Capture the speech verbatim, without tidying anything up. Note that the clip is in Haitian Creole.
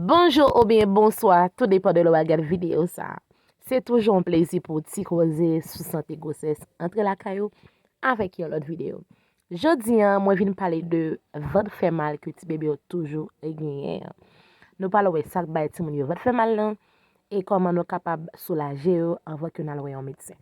Bonjou oubyen bonswa, tou depann de lè w ap gade videyo sa. Se toujou yon plezi pou ti koze sou sante gwosès antre lakay ou avèk yon lòt videyo. Jodi a, mwen vin pale de vant fè mal ke ti bebe yo toujou genyen an. Nou pral wè sa k bay timoun yo vant fè mal lan e kòman nou kapab soulaje yo anvan ke n al wè yon medsen.